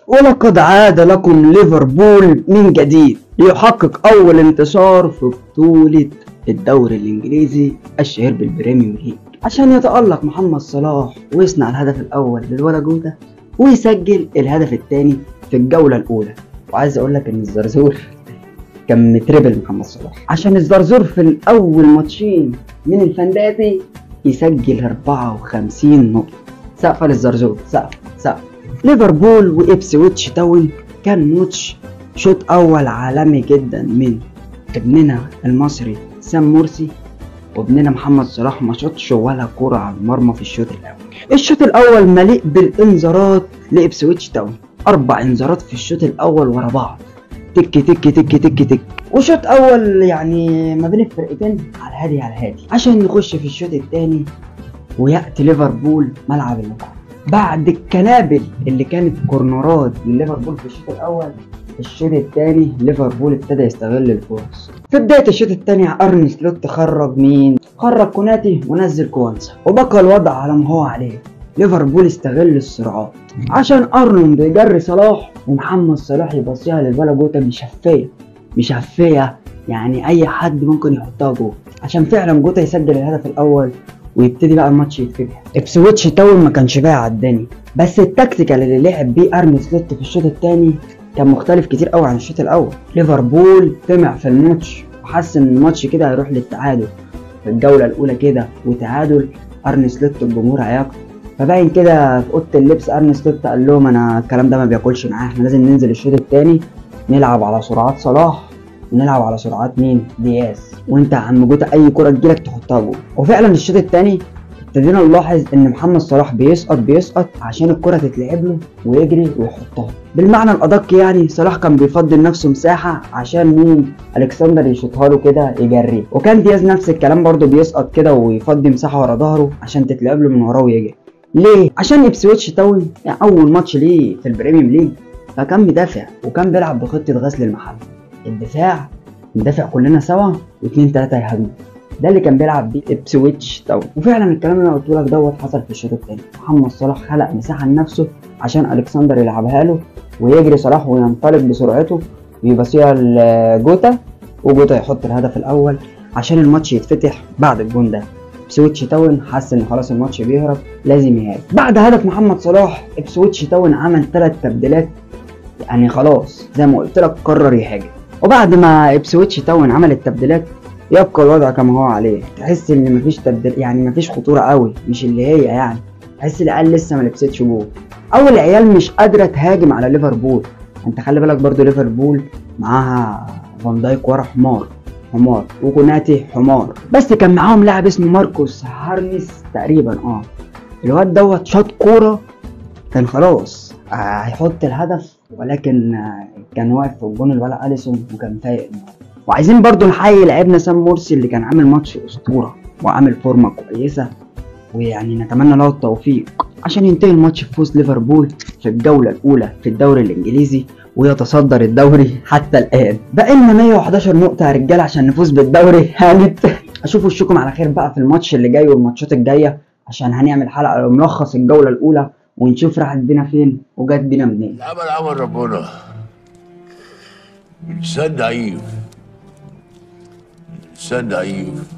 ولقد عاد لكم ليفربول من جديد ليحقق أول انتصار في بطولة الدوري الإنجليزي الشهير بال Premier League، عشان يتألق محمد صلاح ويصنع الهدف الأول للولا جوتا ويسجل الهدف الثاني في الجولة الأولى. وعايز أقول لك إن الزرزور كان متربل محمد صلاح، عشان الزرزور في الأول ماتشين من ال fantasy يسجل 54 نقطة. سقفة للزرزور، سقف سقف. ليفربول وإبسويتش تاون كان ماتش شوط أول عالمي جدا من ابننا المصري سام مرسي، وابننا محمد صلاح ما شاطش ولا كرة على المرمى في الشوط الأول. الشوط الأول مليء بالإنذارات لإبسويتش تاون، 4 إنذارات في الشوط الأول ورا بعض، تك تك تك تك تك. وشوط أول يعني ما بين الفرقتين على الهادي على الهادي، عشان نخش في الشوط الثاني ويأتي ليفربول ملعب اللقاء بعد الكنابل اللي كانت كورنرات لليفربول في الشوط الأول. الشوط الثاني ليفربول ابتدى يستغل الفرص. في بداية الشوط الثاني أرني سلوت خرج مين؟ خرج كوناتي ونزل كوانسا، وبقى الوضع على ما هو عليه. ليفربول استغل السرعات عشان أرنولد يجري صلاح ومحمد صلاح يبصيها للولا جوتا مشفية مشفية، يعني أي حد ممكن يحطها جوه، عشان فعلا جوتا يسجل الهدف الأول ويبتدي بقى الماتش يتفتح. إبسويتش تاون ما كانش بايع على الدنيا، بس ال tactical اللي لعب بيه أرني سلوت في الشوط الثاني كان مختلف كتير قوي عن الشوط الاول. ليفربول طمع في الماتش وحس ان الماتش كده هيروح للتعادل في الجولة الاولى كده، وتعادل ارني سلوت الجمهور هياكل. فباين كده في اوضة اللبس ارني سلوت قال لهم انا الكلام ده ما بياكلش معاه، احنا لازم ننزل الشوط الثاني نلعب على سرعات صلاح ونلعب على سرعات مين؟ دياز، وانت يا عم جوتا اي كره تجيلك تحطها جول. وفعلا الشوط الثاني ابتدينا نلاحظ ان محمد صلاح بيسقط بيسقط عشان الكرة تتلعب له ويجري ويحطها. بالمعنى الادق يعني صلاح كان بيفضل نفسه مساحة عشان مين؟ الكسندر يشوطها له كده يجريه، وكان دياز نفس الكلام برده بيسقط كده ويفضي مساحة ورا ظهره عشان تتلعب له من وراه ويجري. ليه؟ عشان إبسويتش تاون يعني اول ماتش ليه في ال Premier League، فكان مدافع وكان بيلعب بخطة غسل المحل، الدفاع ندافع كلنا سوا واثنين ثلاثة يهاجموا، ده اللي كان بيلعب بيه إبسويتش تاون. وفعلا الكلام اللي انا قلته لك دوت حصل في الشوط الثاني. محمد صلاح خلق مساحة لنفسه عشان الكسندر يلعبها له ويجري صلاح وينطلق بسرعته ويبصيها لجوتا، وجوتا يحط الهدف الاول عشان الماتش يتفتح. بعد الجون ده إبسويتش تاون حس ان خلاص الماتش بيهرب، لازم يهاجم. بعد هدف محمد صلاح إبسويتش تاون عمل 3 تبديلات، يعني خلاص زي ما قلت لك قرر يهاجم. وبعد ما إبسويتش تاون عمل التبديلات يبقى الوضع كما هو عليه، تحس ان مفيش تبديل، يعني مفيش خطورة قوي، مش اللي هي يعني تحس العيال لسه ما لبستش جول، او العيال مش قادرة تهاجم على ليفربول. انت خلي بالك برضو ليفربول معاها فان دايك ورا حمار حمار، وكوناتي حمار، بس كان معاهم لاعب اسمه ماركوس هارنيس تقريبا، الواد دوت شاط كورة كان خلاص هيحط الهدف، ولكن كان واقف في الجون الولا اليسون وكان فايق. وعايزين برضو نحيي لعيبنا سام مرسي اللي كان عامل ماتش اسطورة وعامل فورمه كويسة، ويعني نتمنى له التوفيق عشان ينتهي الماتش بفوز ليفربول في الجولة الاولى في الدوري الانجليزي ويتصدر الدوري حتى الان. بقى لنا 111 نقطة يا رجاله عشان نفوز بالدوري. هانت اشوف وشكم على خير بقى في الماتش اللي جاي والماتشات الجاية، عشان هنعمل حلقة ملخص الجولة الاولى ونشوف راحت بينا فين وجت بينا منين. العمل عمل ربنا، الانسان ضعيف، الانسان ضعيف.